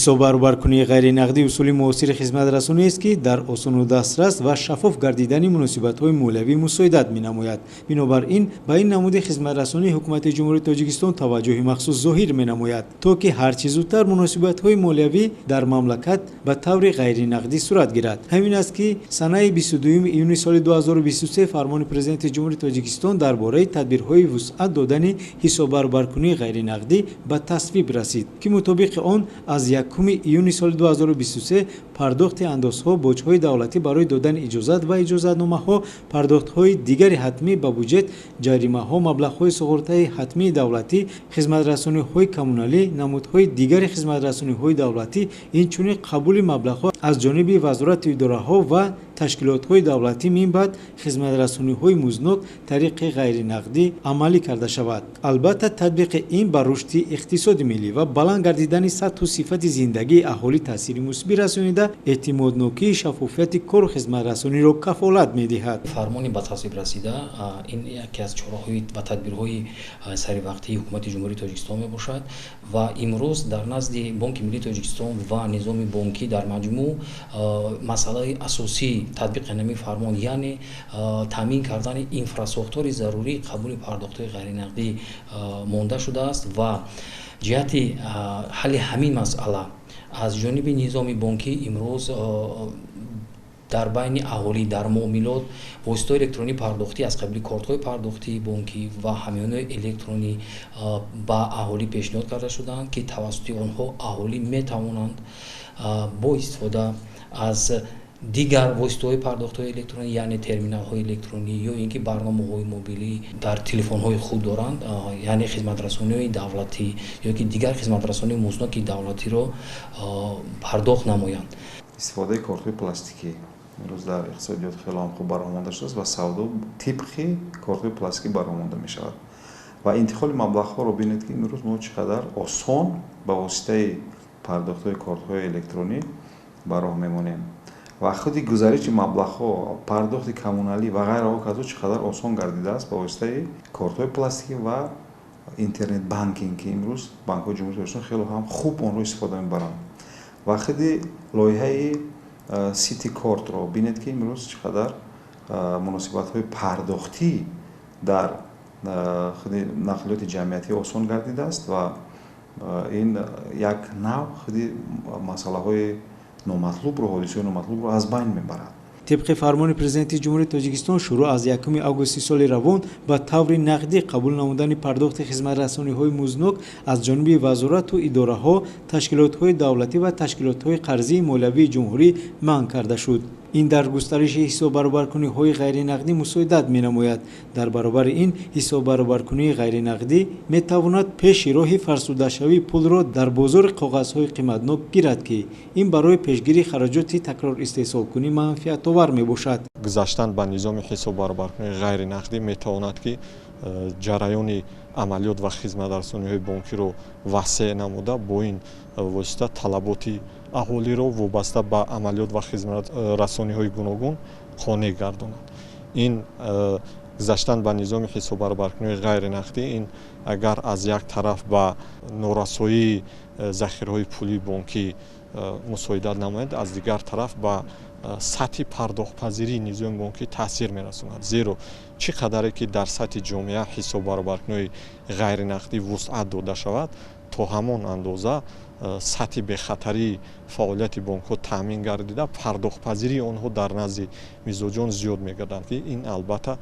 Ҳисоббаробаркунии ғайринақдӣ усули муосири хизматрасонӣ аст, ки дар осону дастрас ва шаффоф гардидани муносибатҳои молиявӣ мусоидат менамояд. Бинобар ин ба ин намуди хизматрасонии Ҳукумати Ҷумҳурии Тоҷикистон таваҷҷӯҳи махсус зоҳир менамояд, то ки ҳарчи зудтар муносибатҳои молиявӣ дар мамлакат ба таври ғайринақдӣ сурат гирад. Ҳамин аст, ки санаи 22 июни соли 2023 фармони Президенти Ҷумҳурии Тоҷикистон дар бораи тадбирҳои вусъат додани ҳисоббаробаркунии ғайринақдӣ ба тасвиб расид, ки мутобиқи он аз 1 июни соли 2023 пардохти андозҳо, боҷҳои давлатӣ барои додани иҷозат ва иҷозатномаҳо, пардохтҳои дигари ҳатмӣ ба буҷет, ҷаримаҳо, маблағҳои суғуртаи ҳатмии давлатӣ, хизматрасониҳои коммуналӣ, намудҳои дигари хизматрасониҳои давлатӣ, инчунин қабули маблағҳо аз ҷониби вазорату идораҳо ва ташкилотҳои давлатӣ минбаъд хизматрасониҳои музднок тариқи ғайринақдӣ амалӣ карда шавад. Албатта, татбиқи ин ба рушди иқтисоди миллӣ ва баланд гардидани сатҳу сифати зиндагии аҳолӣ таъсири мусбӣ расонида, эътимоднокии шаффофияти кору хизматрасониро кафолат медиҳад. Фармони ба тасвиб расида ин яке аз чораҳои ва тадбирҳои саривақтии Ҳукумати Ҷумҳурии Тоҷикистон мебошад ва имрӯз дар назди Бонки Миллии Тоҷикистон ва низоми бонкӣ дар маҷмӯъ масъалаи асосии татбиқи ҳамин фармон, яъне таъмин кардани инфрасохтори зарурии қабули пардохтҳои ғайринақдӣ монда шудааст ва ҷиҳати ҳалли ҳамин масъала аз ҷониби низоми бонкӣ имрӯз дар байни аҳолӣ дар муомилот воситаҳои электронии пардохтӣ аз қабили кортҳои пардохтии бонкӣ ва ҳамёнҳои электронӣ ба аҳолӣ пешниҳод карда шудаанд, ки тавассути онҳо аҳолӣ метавонанд бо истифода аз дигар воситаҳои пардохтҳои электронӣ, яъне терминалҳои электронӣ ё ин ки барномаҳои мобилӣ дар телефонҳои худ доранд, яъне хизматрасониҳои давлатӣ ё ки дигар хизматрасонии муздноки давлатиро пардохт намоянд. Истифодаи кортҳои пластикӣ имрӯз дар иқтисодиёт хеле ҳам хуб баромада шудааст ва савдо тибқи кортҳои пластикӣ баромада мешавад. Ва интиқоли маблағҳоро бинед, ки имрӯз мо чӣ қадар осон ба воситаи пардохтҳои кортҳои электронӣ ба роҳ мемонем. Ва худи гузариши маблағҳо, пардохти коммуналӣ ва ғайраҳо казо чӣ қадар осон гардидааст ба воситаи кортҳои пластикӣ ва интернет банкинг, ки имрӯз банкҳои Ҷумҳурии Тоҷикистон хеле ҳам хуб онро истифода мебаранд. Ва худи лоиҳаи сити кортро бинед, ки имрӯз чӣ қадар муносибатҳои пардохтӣ дар худи нақлиёти ҷамъиятӣ осон гардидааст ва ин як нав худи масъалаҳои номатлубро, ҳодисаҳои номатлубро аз байн мебарад. Тибқи фармони Президенти Ҷумҳурии Тоҷикистон шурӯъ аз 1 августи соли равон ба таври нақдӣ қабул намудани пардохти хизматрасониҳои музднок аз ҷониби вазорату идораҳо, ташкилотҳои давлатӣ ва ташкилотҳои қарзии молиявии ҷумҳурӣ манъ карда шуд. Ин дар густариши ҳисоббаробаркуниҳои ғайринақдӣ мусоидат менамояд. Дар баробари ин ҳисоббаробаркунии ғайринақдӣ метавонад пеши роҳи фарсудашавии пулро дар бозори коғазҳои қиматнок гирад, ки ин барои пешгирии хароҷоти такрор истеҳсолкунӣ манфиатовар мебошад. Гузаштан ба низоми ҳисоббаробаркунии ғайринақдӣ метавонад, ки ҷараёни амалиёт ва хизматрасониҳои бонкиро васеъ намуда, бо ин восита талаботи аҳолиро вобаста ба амалиёт ва хизматрасониҳои гуногун қонеъ гардонад. Ин гузаштан ба низоми ҳисоббаробаркунии ғайринақдӣ ин агар аз як тараф ба норасоии захираҳои пулии бонкӣ мусоидат намояд, аз дигар тараф ба сатҳи пардохтпазирии низоми бонкӣ таъсир мерасонад. Зеро чӣ қадаре ки дар сатҳи ҷомеа ҳисоббаробаркуниҳои ғайринақдӣ вусъат дода шавад, то ҳамон андоза сатҳи бехатарии фаъолияти бонкҳо таъмин гардида, пардохтпазирии онҳо дар назди мизоҷон зиёд мегардад, ки ин албатта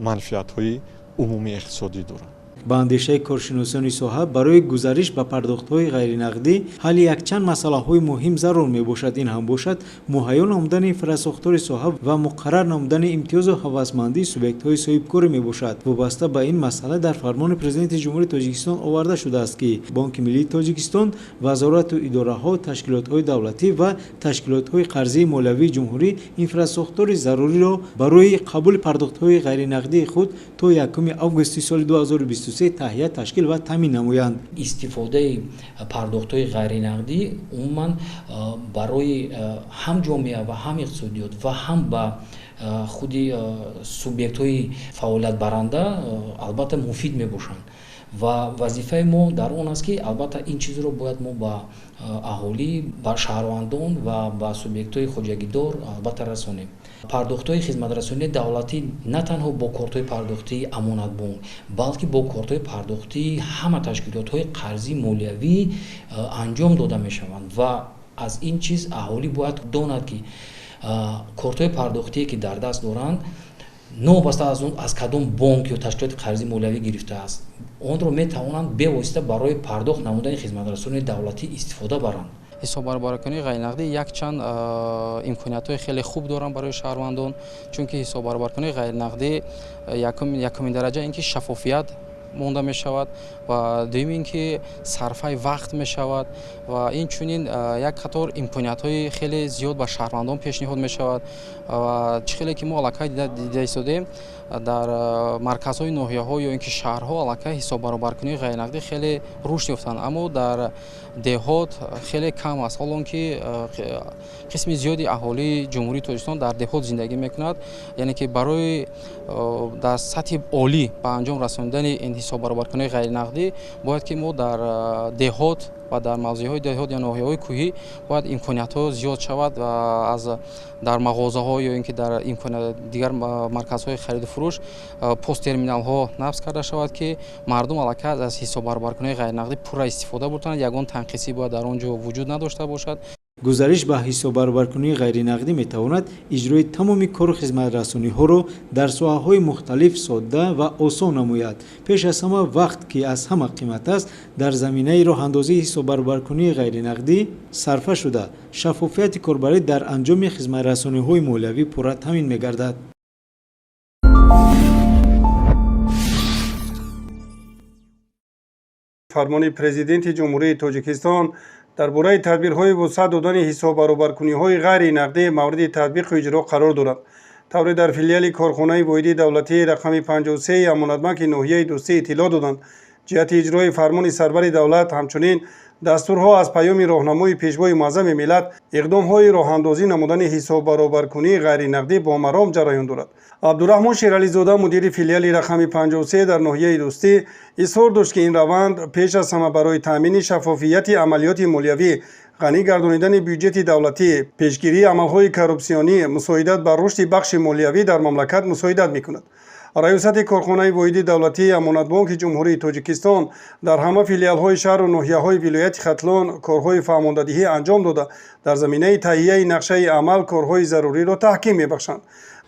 манфиатҳои умумии иқтисодӣ дорад. Ба андешаи коршиносони соҳа, барои гузариш ба пардохтҳои ғайринақдӣ ҳалли якчанд масъалаҳои муҳим зарур мебошад. Ин ҳам бошад муҳайё намудани инфрасохтори соҳа ва муқаррар намудани имтиёзу ҳавасмандии субъектҳои соҳибкорӣ мебошад. Вобаста ба ин масъала дар фармони Президенти Ҷумҳурии Тоҷикистон оварда шудааст, ки Бонки Миллии Тоҷикистон, вазорату идораҳо, ташкилотҳои давлатӣ ва ташкилотҳои қарзии молиявии ҷумҳурӣ инфрасохтори заруриро барои қабули пардохтҳои ғайринақдии худ то 1 августи соли 2023 таҳия, ташкил ва таъмин намоянд. Истифодаи пардохтҳои ғайринақдӣ умуман барои ҳам ҷомеа ва ҳам иқтисодиёт ва ҳам ба худи субъектҳои фаъолиятбаранда албатта муфид мебошанд. Ва вазифаи мо дар он аст, ки албатта ин чизро бояд мо ба аҳолӣ, ба шаҳрвандон ва ба субъектҳои хоҷагидор албатта расонем. Пардохтҳои хизматрасонии давлатӣ на танҳо бо кортҳои пардохтии Амонатбонк, балки бо кортҳои пардохтии ҳама ташкилотҳои қарзии молиявӣ анҷом дода мешаванд ва аз ин чиз аҳолӣ бояд донад, ки кортҳои пардохтие, ки дар даст доранд, новобаста аз он аз кадом бонк ё ташкилоти қарзии молиявӣ гирифтааст, онро метавонанд бевосита барои пардохт намудани хизматрасонии давлатӣ истифода баранд. Ҳисоббаробаркунии ғайринақдӣ якчанд имкониятҳои хеле хуб доранд барои шаҳрвандон, чунки ҳисоббаробаркунии ғайринақдӣ якумин дараҷа ин ки шаффофият монда мешавад ва дуюм ин ки сарфаи вақт мешавад ва инчунин як қатор имкониятҳои хеле зиёд ба шаҳрвандон пешниҳод мешавад. Ва чӣ хеле ки мо аллакай дида истодем, дар марказҳои ноҳияҳо ё ин ки шаҳрҳо аллакай ҳисоббаробаркунии ғайринақдӣ хеле рушд ёфтанд, аммо дар деҳот хеле кам аст, ҳол он ки қисми зиёди аҳолии Ҷумҳурии Тоҷикистон дар деҳот зиндагӣ мекунад. Яъне ки барои дар сатҳи олӣ ба анҷом расонидани ин ҳисоббаробаркунии ғайринақдӣ бояд ки мо дар деҳот ва дар мавзеъҳои деҳот ё ноҳияҳои кӯҳӣ бояд имкониятҳо зиёд шавад ва аз дар мағозаҳо ё ин ки дар дигар марказҳои хариду фурӯш посттерминалҳо насб карда шавад, ки мардум аллакай аз ҳисоббаробаркунии ғайринақдӣ пурра истифода буртанд, ягон танқисӣ бояд дар он ҷо вуҷуд надошта бошад. Гузариш ба ҳисоббаробаркунии ғайринақдӣ метавонад иҷрои тамоми кору хизматрасониҳоро дар соҳаҳои мухталиф содда ва осон намояд. Пеш аз ҳама вақт, ки аз ҳама қимат аст, дар заминаи роҳандозии ҳисоббаробаркунии ғайринақдӣ сарфа шуда, шаффофияти корбарӣ дар анҷоми хизматрасониҳои молиявӣ пурра таъмин мегардад. Фармони Президенти Ҷумҳурии Тоҷикистон дар бораи тадбирҳои вусъат додани ҳисоббаробаркуниҳои ғайринақдӣ мавриди татбиқу иҷро қарор дорад. Тавре дар филиали корхонаи воҳидии давлатии рақами 53 Амонатбанки ноҳияи Дӯстӣ иттилоъ доданд, ҷиҳати иҷрои фармони сарвари давлат, ҳамчунин дастурҳо аз паёми роҳнамои Пешвои муаззами миллат, иқдомҳои роҳандозӣ намудани ҳисоббаробаркунии ғайринақдӣ бо маром ҷараён дорад. Абдураҳмон Шерализода, мудири филиали рақами 53 дар ноҳияи Дӯстӣ, изҳор дошт, ки ин раванд пеш аз ҳама барои таъмини шаффофияти амалиёти молиявӣ, ғанӣ гардонидани бюҷети давлатӣ, пешгирии амалҳои коррупсионӣ, мусоидат ба рушди бахши молиявӣ дар мамлакат мусоидат мекунад. Раёсати корхонаи воҳидии давлатии Амонатбонки Ҷумҳурии Тоҷикистон дар ҳама филиалҳои шаҳру ноҳияҳои вилояти Хатлон корҳои фаҳмондадиҳӣ анҷом дода, дар заминаи таҳияи нақшаи амал корҳои заруриро таҳким мебахшанд.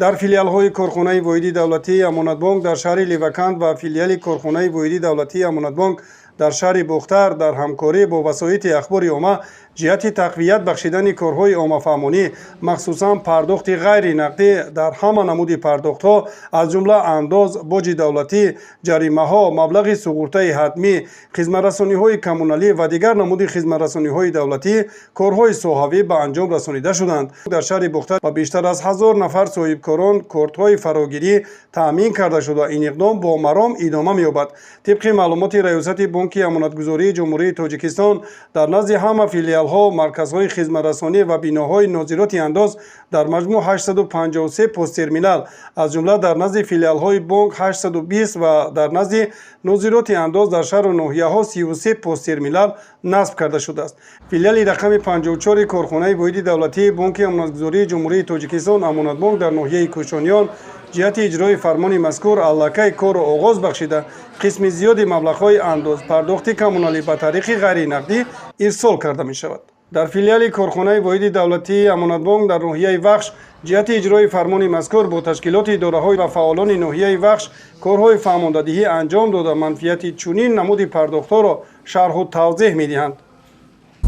Дар филиалҳои корхонаи воҳидии давлатии Амонатбонк дар шаҳри Леваканд ва филиали корхонаи воҳидии давлатии Амонатбонк дар шаҳри Бохтар дар ҳамкорӣ бо васоити ахбори омма ҷиҳати тақвият бахшидани корҳои оммафаҳмонӣ, махсусан пардохти ғайринақдӣ дар ҳама намуди пардохтҳо, аз ҷумла андоз, боҷи давлатӣ, ҷаримаҳо, маблағи суғуртаи ҳатмӣ, хизматрасониҳои коммуналӣ ва дигар намуди хизматрасониҳои давлатӣ корҳои соҳавӣ ба анҷом расонида шуданд. Дар шаҳри Бохтар ба бештар аз 1000 нафар соҳибкорон кортҳои фарогирӣ таъмин карда шуда, ин иқдом бо маром идома меёбад. Тибқи маълумоти Раёсати Бонки Амонатгузории Ҷумҳурии Тоҷикистон, дар назди ҳама филиалҳо, марказҳои хизматрасонӣ ва биноҳои нозироти андоз дар маҷмӯъ 853 посттерминал, аз ҷумла дар назди филиалҳои бонк 820 ва дар назди нозироти андоз дар шаҳру ноҳияҳо 33 посттерминал насб карда шудааст. Филиали рақами 54 корхонаи воҳиди давлатии Бонки Амонатгузории Ҷумҳурии Тоҷикистон Амонатбонк дар ноҳияи Кӯшониён ҷиҳати иҷрои фармони мазкур аллакай корро оғоз бахшида, қисми зиёди маблағҳои андоз пардохти коммуналӣ ба тариқи ғайринақдӣ ирсол карда мешавад. Дар филиали корхонаи воҳиди давлатии Амонатбонк дар ноҳияи Вахш ҷиҳати иҷрои фармони мазкур бо ташкилоти идораҳо ва фаъолони ноҳияи Вахш корҳои фаҳмондадиҳӣ анҷом дода, манфиати чунин намуди пардохтҳоро шарҳу тавзеҳ медиҳанд.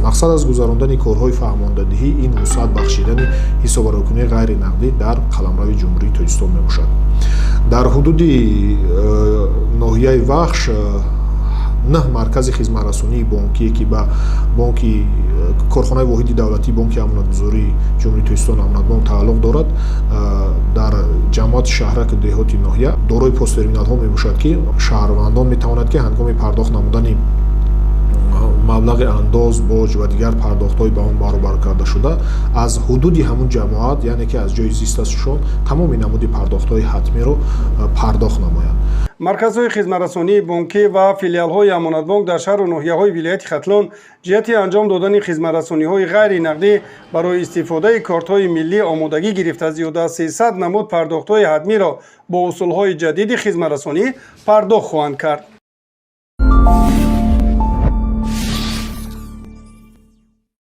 Мақсад аз гузарондани корҳои фаҳмондадиҳӣ ин вусъат бахшидани ҳисоббаробаркунии ғайринақдӣ дар қаламрави Ҷумҳурии Тоҷикистон мебошад. Дар ҳудуди ноҳияи Вахш 9 маркази хизматрасонии бонкие, ки ба бонки корхонаи воҳиди давлатии Бонки Амонатгузории Ҷумҳурии Тоҷикистон Амонатбонк тааллуқ дорад, дар ҷамоати шаҳраку деҳоти ноҳия дорои посттерминалҳо мебошад, ки шаҳрвандон метавонанд, ки ҳангоми пардохт намудани Маблағи андоз, боҷ ва дигар пардохтҳои ба он баробар карда шуда аз ҳудуди ҳамун ҷамоат, яъне ки аз ҷои зисташон, тамоми намуди пардохтҳои ҳатмиро пардохт намоянд. Марказҳои хизматрасонии бонкӣ ва филиалҳои Амонатбонк дар шаҳру ноҳияҳои вилояти Хатлон ҷиҳати анҷом додани хизматрасониҳои ғайри нақдӣ барои истифодаи кортҳои миллӣ омодагӣ гирифта, зиёда аз 300 намуд пардохтҳои ҳатмиро бо усулҳои ҷадиди хизматрасонӣ пардохт хоҳанд кард.